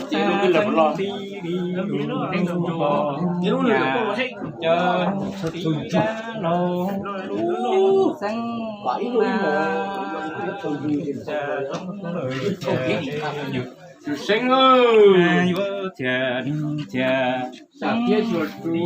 Xeeb tib li lub pog nyas, caw txiv dab laug lub xeeb na, cas zoo lawm cas yuav txhiaj li txhiaj, xeeb tib li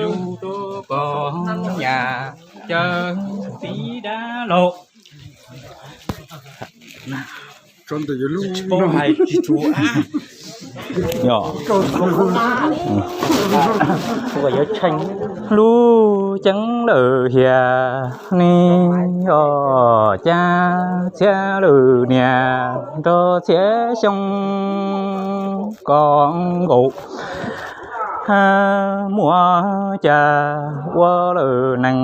lub pog nyas, caw txiv dab laug. Hais tsis tshua, yog kuv yuav tshee. Lub ceeb lawm hiam ni, cas txhiaj lawm niam nrog txhiaj xyoo koj nkaus, muaj cas ua lawm neeg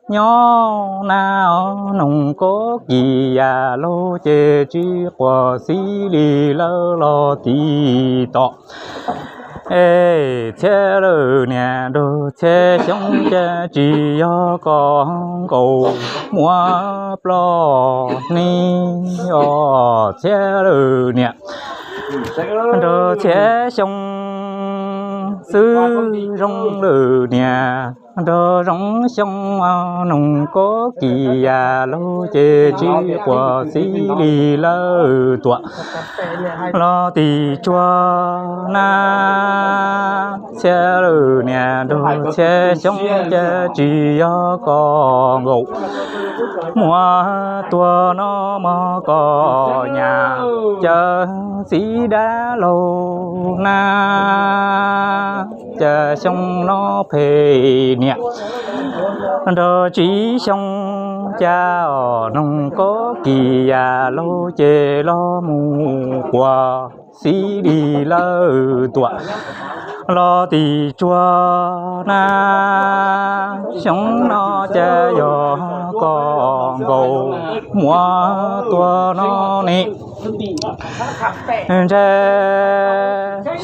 nyob na, noog kob kis yam laug ces tsis quas xib li lawv los tim tom. Es txhiaj lawm niam nrog txhiaj xyoo, cas tsis yog koj nkaus, muab ploj ni os. Txhiaj lawm niam nrog txhiaj xyoo, xwb zoo lawm niam nrog zoo xyoo, noog kob kis yam laug ces tsis quas xib li lawv tuam los tim tsuag na. Txhiaj lawm niam nrog txhiaj xyoo, cas tsis yog koj nkaus, muab tuag no mog koj nyas, caw txiv dab laug na, cas xyoo no phem niam nrog txiv xyoo, cas os noog kob kis yam laug ces los mus quas xib li lawv tuam los tim tsuag na. Xyoo no cas yog koj nkaus, muab tuag no ni. Ntshe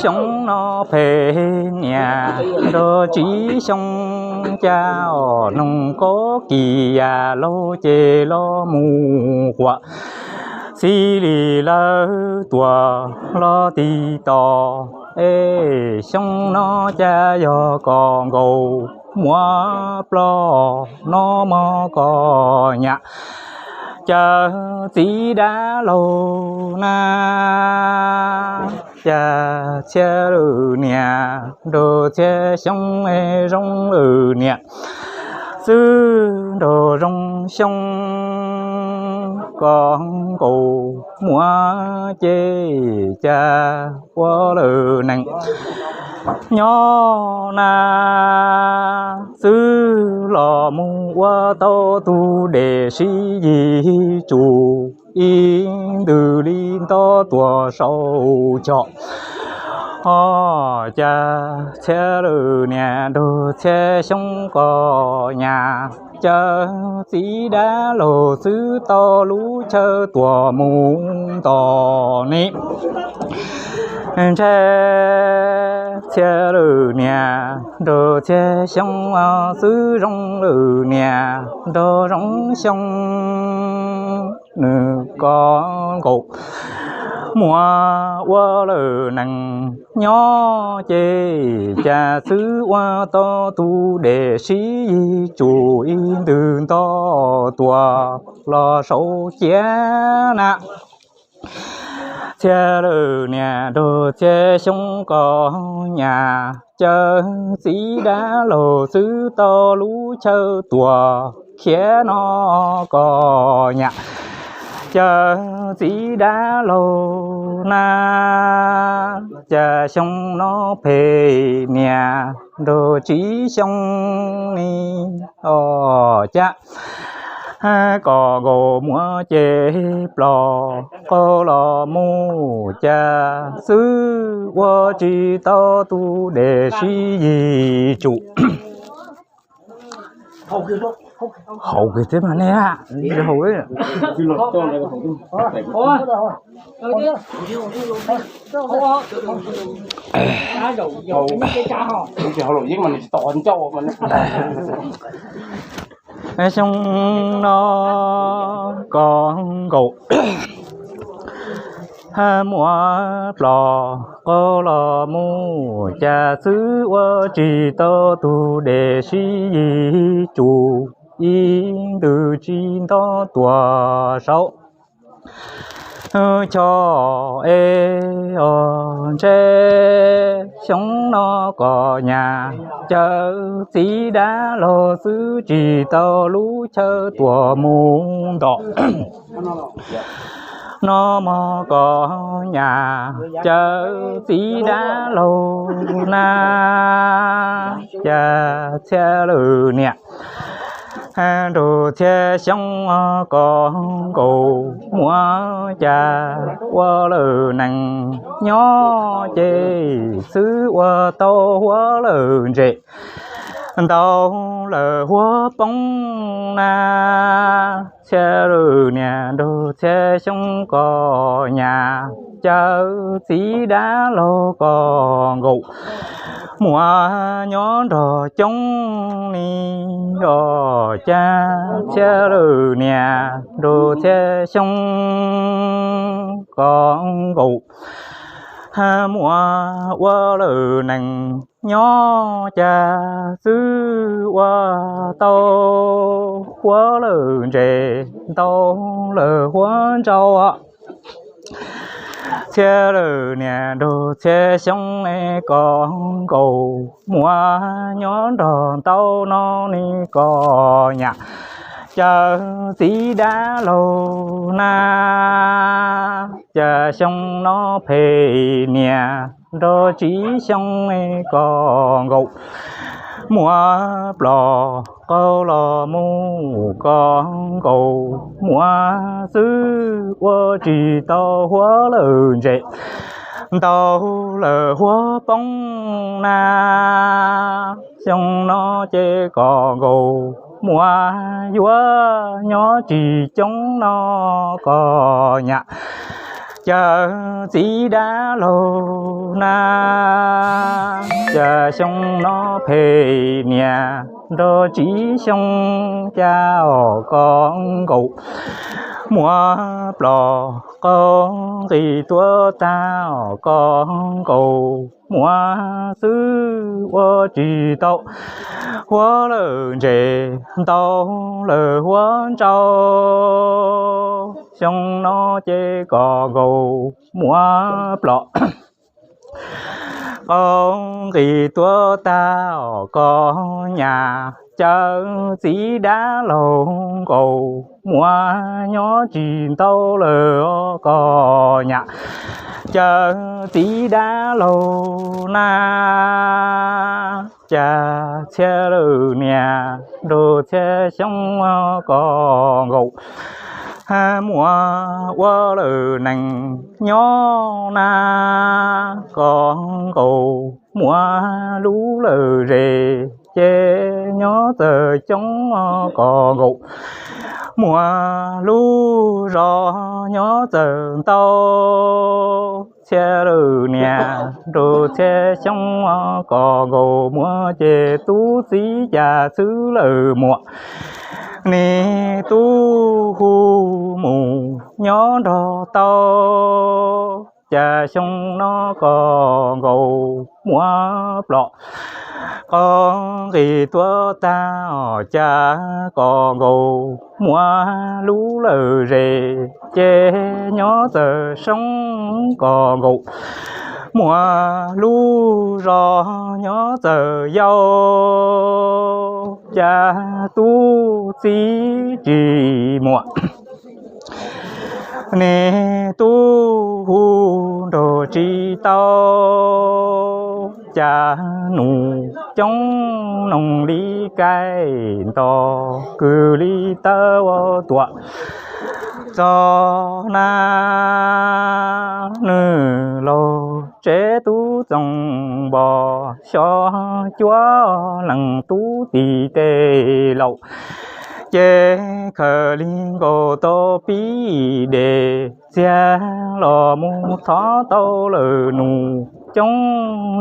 xyoo no phem niam nrog txiv xyoo, cas os noog kob kis yam laug ces los mus quas xib li lawv tuam los tim tom. Es xyoo no cas yog koj nkaus, muab ploj no mog koj nyas, caw txiv dab laug na, cas txhiaj lawm niam nrog txhiaj xyoo, es zoo lawm niam xwb nrog zoo xyoo, koj nkaus muaj ces cas ua lawm neeg nyob na, xwb los mus ua tau tus dej sib yig tsum ib ntws li nto tuaj saum choj. Os cas txhiaj lawm niam nrog txhiaj xyoo koj nyas, caw txiv dab laug xwb tau lub chaw tuaj mus nto ni. Ntshe txhiaj lawm niam nrog txhiaj xyoo, xwb zoo lawm niam nrog zoo xyoo, nws koj nkaus muaj ua lawm neeg nyob ces cas xwb ua tau tus dej sib yig tsum ib ntws nto tuaj los saum ciab na. Txhiaj lawm niam nrog txhiaj xyoo koj nyas, caw txiv dab laug xwb tau lub chaw tuaj khiav no koj nyas, caw txiv dab laug na, cas xyoo no phem niam nrog txiv xyoo ni. Os cas koj nkaus muaj ces ploj qaug los mus cas xwb ua tsis tau tus dej sib yig tsum. Haus kiag thiab mas nej, haus, haus los yeeb mas nws tsis tau qhov ncauj. Xyoo no koj nkaus Muab plom qaug los mus cas xwb ua tsis tau tus dej sib yig tsum ib ntws tsis nto tuaj saum choj es os ntshe xyoo no kom nyas cawv txiv dab laug xwb tsis tau lub chaw tuaj mus nto no mog kom nyas cawv txiv dab laug na. Cas txhiaj lwm niam nrug txhiaj xyoo kom nkaus muab cas ua lawm nees nyob ces xwb ua tau huab lawm ntses ntau lawm huab poob na. Txhiaj lwm niam nrug txhiaj xyoo kom nyas cawv txiv dab laug kom nkaus muab nyob nrog coob ni os. Cas txhiaj lwm niam nrug txhiaj xyoo kom nkaus muab ua lawm nees nyob cas xwb ua tau huab lawm ntses ntau lawm huab ntsau. Txhiaj lwm niam nrug txhiaj xyoo es kom nkaus muab nyob nrog ntau no ni kom nyas cawv txiv dab laug na. Cas xyoo no phem niam nrug tsis xyoo es kom nkaus muab plom qaug los mus kom nkaus muab xwb ua tsis tau huab lawm ntses ntau lawm huab poob na. Xyoo no ces kom nkaus muab yuav nyob tsis coob no kom nyas cawv txiv dab laug na. Cas xyoo no phem niam nrug tsis xyoo cas os kom nkaus muab plom qaug nqis tuaj tag os kom nkaus muab xwb ua tsis tau huab lawm ntses ntau lawm huab ntsau. Xyoo no ces kom nkaus muab plom qaug nqis tuaj tag os kom nyas cawv txiv dab laug nkaus muab nyob tsis ntau lawm os kom nyas cawv txiv dab laug na. Cas txhiaj lwm niam nrug txhiaj xyoo kom nkaus muab ua lawm nees nyob na kom nkaus muab lub lawm zes ces nyob txawm coob kom nkaus muab lub zos nyob txawm ntau. Txhiaj lwm niam nrug txhiaj xyoo kom nkaus muab ces tub txiv cas xwb lawm muam niag tub hu mus nyob nrog tau. Cas xyoo no kom nkaus muab plom qaug nqis tuaj tag os cas kom nkaus muab lub lawm zes ces nyob txawm soob kom nkaus muab lub zos nyob txawm yau. Cas tub txiv tsis muam niag tub hu nrug tsis tau. Cas nus coob noog li kaij nto kwv li tawb ua tuam txog na. Nws laug tsev tub txoos npos xyov cuab leej tub tim tej laus ces khaws li nkaus tau pib des txiag los mus thov tau lawm nus coob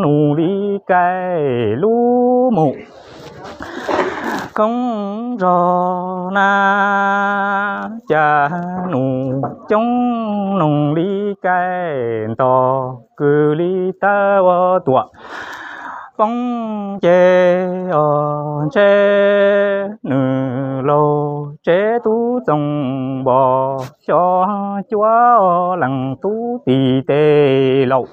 nus li kaij lub mus khoob zog na, cas nus coob noog li kaij nto, kwv li tawb ua tuam poob ces os ntshe nws laug tsev tub txoos npos xyov cuab lees tub tis tes laus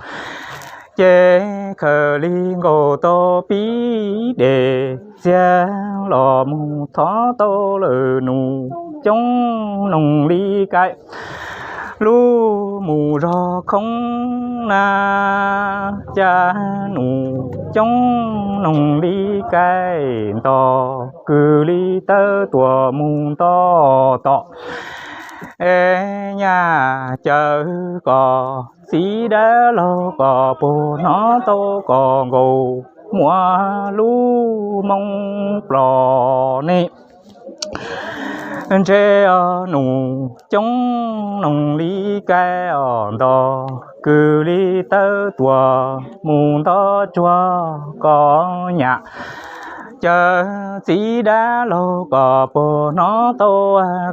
ces khaws li nkaus tau pib des txiag los mus thov tau lawm nus coob noog li kaij lub mus zog khoob na, cas nus coob noog li kaij nto, kwv li tawb tuam mus nto tom es nyaj caw kom txiv dab laug kom puag hnov tau kom nkaus muab lub moo plos ne. Ntshe nus coob noog li kaij os nto, kwv li tawb tuam mus nto tsuag kom nyam, caw txiv dab laug kom puag hnov tau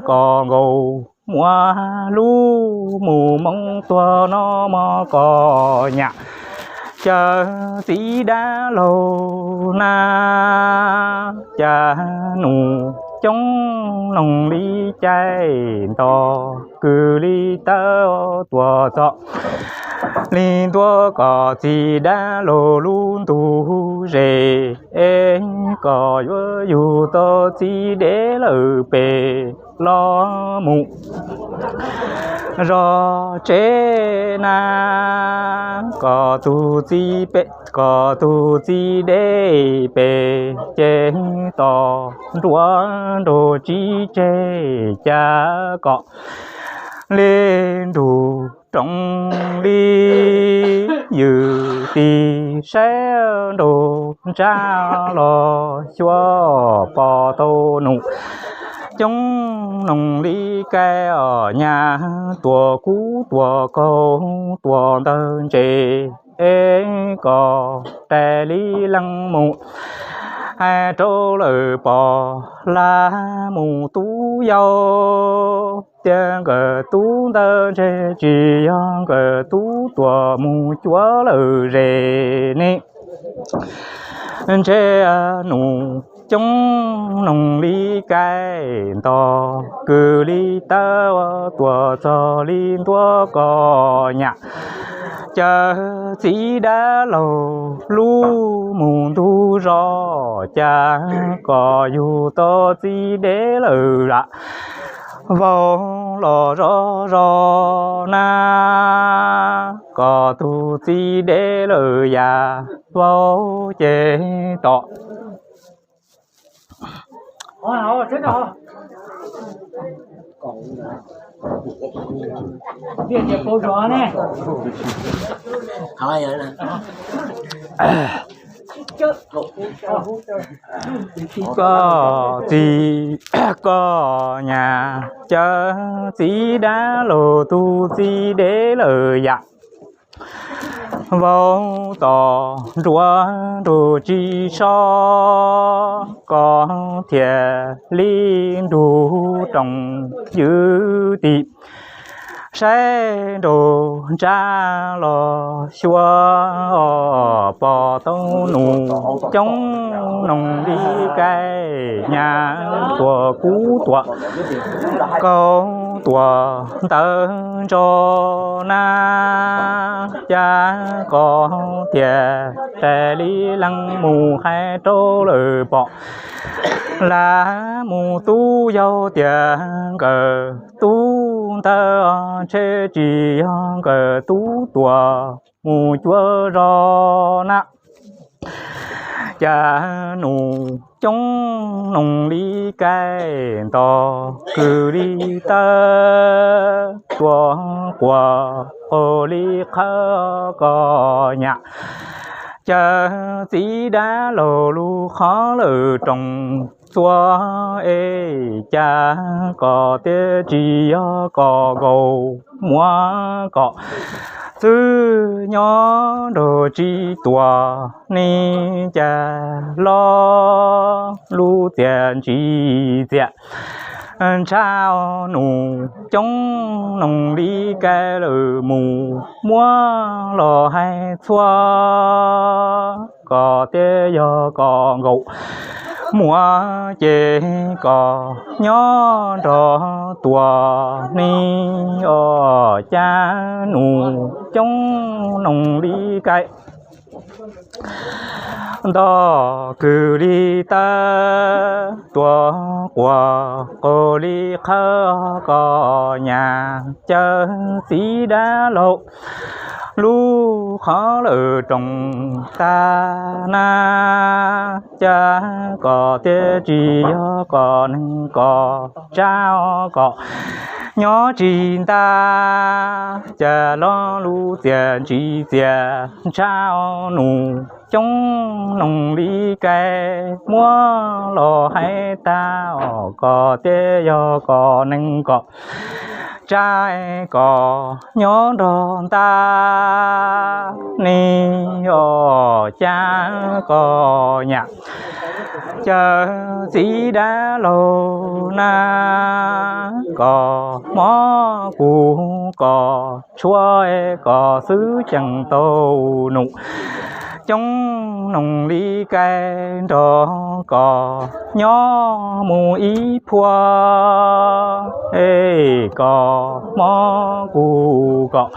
kom nkaus muab lub mus moo tuag no mog kom nyam, caw txiv dab laug na, cas nus coob noog li kaij nto, kwv li tawb tuam txog li ntua kom txiv dab laug lub ntug zes es kom yuav yug tau txiv dev lawm pem los mus zog tsev na, kom tus txiv pem kom tus txiv dev pem ces tos nruab nrug tsis tseg cas kom li nrug roos li ywm tis saib nraug ntsaj los xyuas pom tau nus coob noog li kaij os nyaj tuam kub tuam kaug tuam ntawg ntses es kom rais li leej mus hais rau lawm pom lam mus tub yau tias nkawm tub ntawd ntshe tsis yog nkawm tub tuam mus cuab lawm zes ne. Ntshe nus coob noog li kaij nto, kwv li tawb tuam txog li ntua kom nyam, caw txiv dab laug lub mus ntug zos cas kom yug tau txiv dev lawm yam vau los zov zos na, kom tus txiv dev lawm yam vau ces tom koj txiv koj nyam, caw txiv dab laug tus txiv dev lawm yam vau tom nruab nrug tsis so, koj thiaj li nrug roos ywm tis saib nraug ntsaj los xyuas pom tau nus coob noog li kaij nyaj tuam kub tuam kaug tuam ntawg ntso na, cas koj thiaj rais li leej mus hais rau lawm pom lam mus tub yau tias nkawm tub ntawd ntshe tsis yog nkawm tub tuam mus cuab zos na. Cas nus coob noog li kaij nto, kwv li tawb tuam quas qaug li qhawv koj nyam, caw txiv dab laug lub qhov lawm roos txuas es cas kom tias tsis yog kom nkaus muab kom xwb nyob nrog tsis tuag ne, cas los lub txiaj ntsim txiaj ntshav nus coob noog li kais lawm mus muab los hais txhua kom thiaj yog kom nkaum muaj ces kom nyob nrog tuag ne, os cas nus coob noog li kais ntog kwv li tawb tuag quas qaug li qhawv kom nyam cawv txiv dab laug lub qhov lawm roos tag na, cas kom thiaj tsis yog kom neeg kom tsab kom nyob tsis ntag, cas los lub txiaj ntsim txiaj ntshav nus coob noog li kais muab los hais tag os kom thiaj yog kom neeg kom tsab kom nyob nrog ntag ne, os cas kom nyam cawv txiv dab laug na, kom mob kuv kom tshuav kom xwb ceem tau nus coob noog li kais nrog kom nyob mus ib phua, es kom mob kuv kom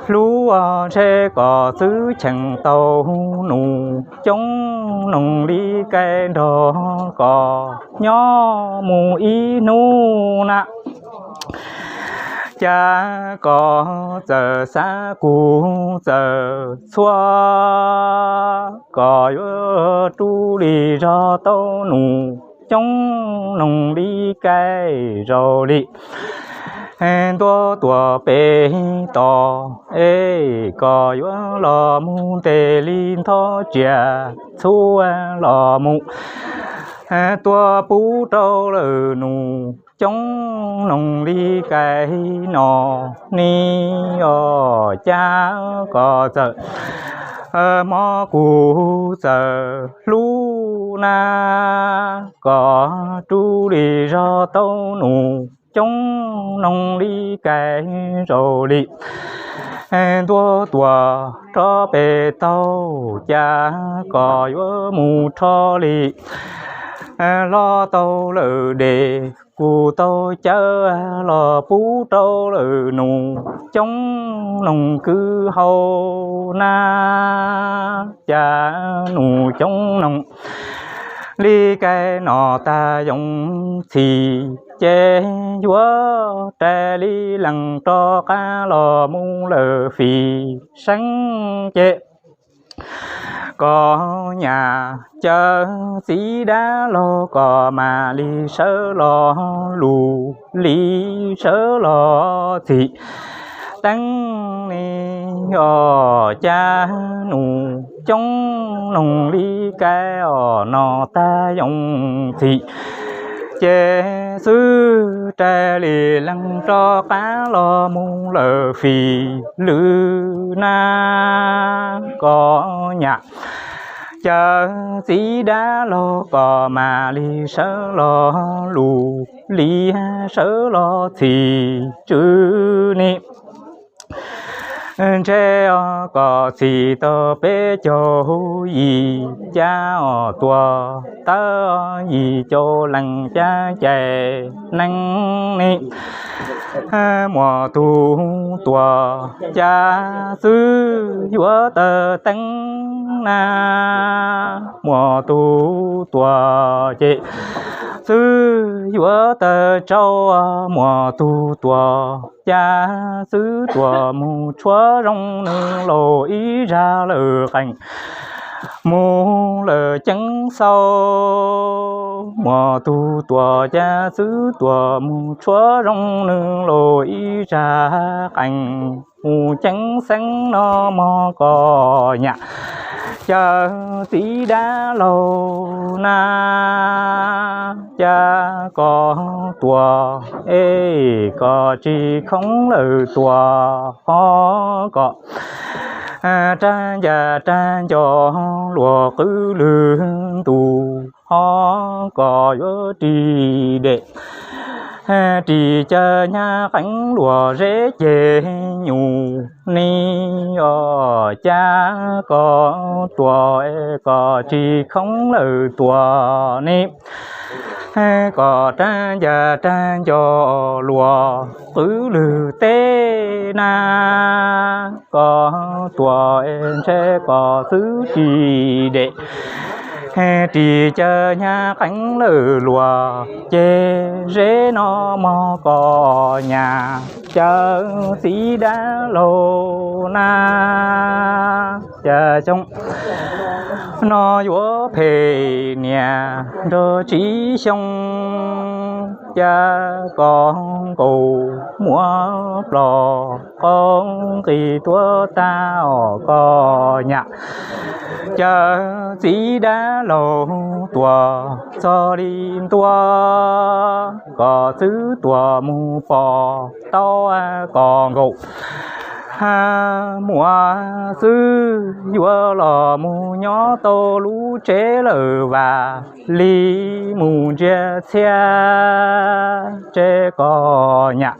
hlub ntshe kom xwb ceem tau nus coob noog li kais nrog kom nyob mus ib hnub na, cas kom txawm xav kuv txawm txhua kom yuav rub li zog tau nus coob noog li kais zaum li ntuj tuaj pem tod, es kom yuav los mus ntes li nthov tsiaj txhua los mus tuaj pub rau lawm nus coob noog li kais no ne, os cas kom txawm mob kuv txawm hlub na, kom rub li zog tau nus coob noog li kais zaum li ntuj tuaj rov pem taug, cas kom yuav mus rho li los tau lawm des, kuv tau cawv los pub rau lawm nus coob noog kwv hau na, cas nus coob noog li kais no tag yoo txhis, ces yuav rais li lees rov qab los mus lawm fim seeb ces kom nyam cawv txiv dab laug kom mam li sawv los lus li sawv los txhim teeb ne, os cas nus coob noog li kais os no tag yoo txhis, ces xwb rais li lees rov qab los mus lawm fim lwm na, kom nyam cawv txiv dab laug kom mam li sawv los lus li sawv los txhim tswv ni. Ntshe os kom txhim tau peb caug yim, cas os tuaj tawb yim caum leej, cas cais neeg ne. Muaj tus tuaj cas xwb yuav tawg teeb na, muaj tus tuaj ces xwb yuav tawg tsau, muaj tus tuaj cas xwb tuaj mus tshuav zoo nws laus ib zag lawm qees mus lawm ceeb xau, muaj tus tuaj cas xwb tuaj mus tshuav zoo nws laus ib zag qees mus ceeb xeeb no mog kom nyam Cas txiv dab laug na, cas koj tuag es koj tsis khoob lawm tuag ho koj rab ncas rab nco luag qwb lwg ntus ho koj yuav ris dej ris caw nyab qeeb luag zeb ceg nyuj ni os. Cas koj tuag es koj tsis khoob lawm tuag ni, koj rab ncas rab nco luag qwb lwg teb na, koj tuag es ntshe koj xwb ris dej ris caw nyab qeeb lawm luag ceg zeb no mog koj nyam. Cas txiv dab laug na, cas xyoo no yuav phem niam nrog tsib xyoo, cas koj nkaus muab plom qau nqis tuag tag os koj nyam. Cas txiv dab laug tuag txog li ntua, koj xwb tuag mus pom tau koj nkaus. Muaj xwb yuav los mus nyob tau lub tsev lawm vam li mus ntsia txhia tsev koj nyam.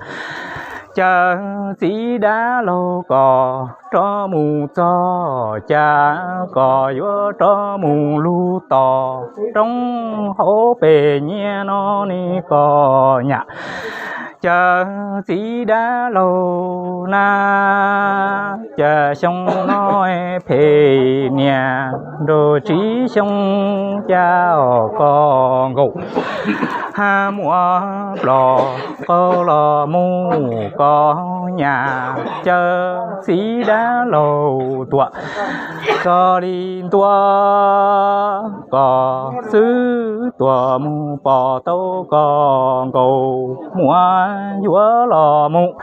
Cas txiv dab laug koj rov mus txog, cas koj yuav rov mus lug tos roob hauv pes nyiaj no ne koj nyam. Cas txiv dab laug na, cas xyoo no phem niam nrog tsib xyoo, cas koj nkaus muab plom qau los mus koj nyam. Cas txiv dab laug tuag txog li ntua, koj xwb tuag mus pom tau koj nkaus. Muaj yuav los mus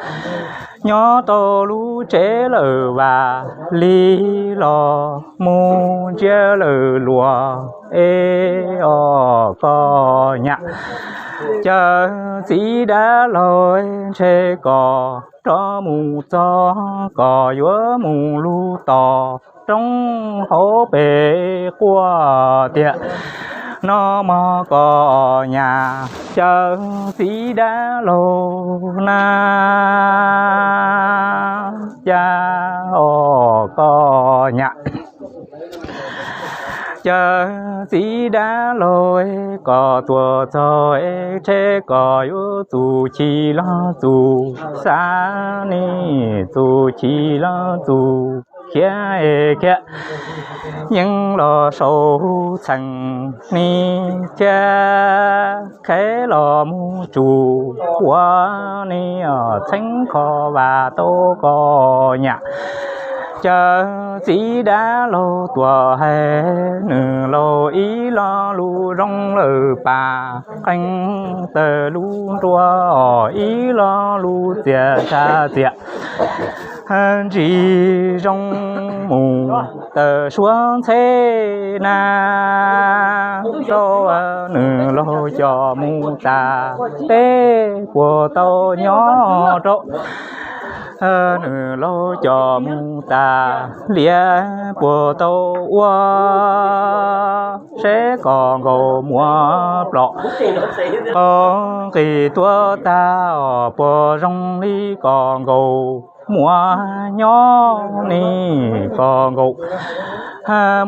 nyob tau lub tsev lawm vam li los mus ntsia lawm luag es os koj nyam. Cas txiv dab laug ntshe koj rov mus txog, koj yuav mus lug tos roob hauv pes quaj tiag no mog koj nyam. Cas txiv dab laug na, cas os koj nyam. Cas txiv dab laug, koj tuag txog es ntshe koj yuav txuj ci los txuj xav ne, txuj ci los txuj khiav khiav yeej los sau txheem ni, thiab khev los mus tsuj puav ni, txheeb kho vam tau koj nyam. Cas txiv dab laug tuag hais nws laug ib lo lus zoo lawm pas qeej, tawm lub nruas ib lo lus txias tsa txias ntsis zoo mus tawm suav ntxhe na, rau nws laug coj mus tas teb puas tau nyob rau, nws laug coj mus tas liaj puas tau ua, seb koj nkaus muab plom qau nqis tuag tag os, puas zoo li koj nkaus muab nyob ni koj nkaus.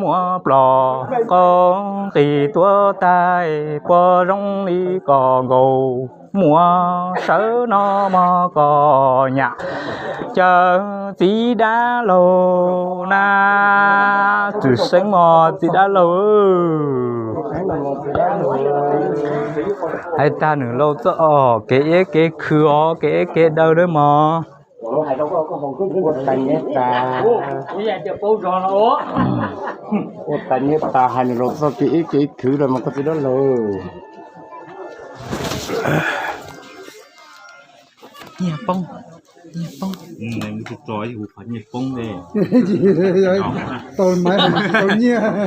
Muab plom qau nqis tuag tag, puas zoo li koj nkaus muab sawv no mog koj nyam. Cas txiv dab laug na, txwm seeb mog txiv dab laug. Hais tag nws laug txoj kev iab kev khw os, kev iab kev daw na mog. Ua tas nyiaj tas, ua tas nyiaj tas hais nws laug txoj kev iab kev khw los mas koj txiv dab laug. Nyiaj poob. Nyiaj poob. Mus tso tso ib huv qhov nyiaj poob ne. Tau maiv tau nyiaj.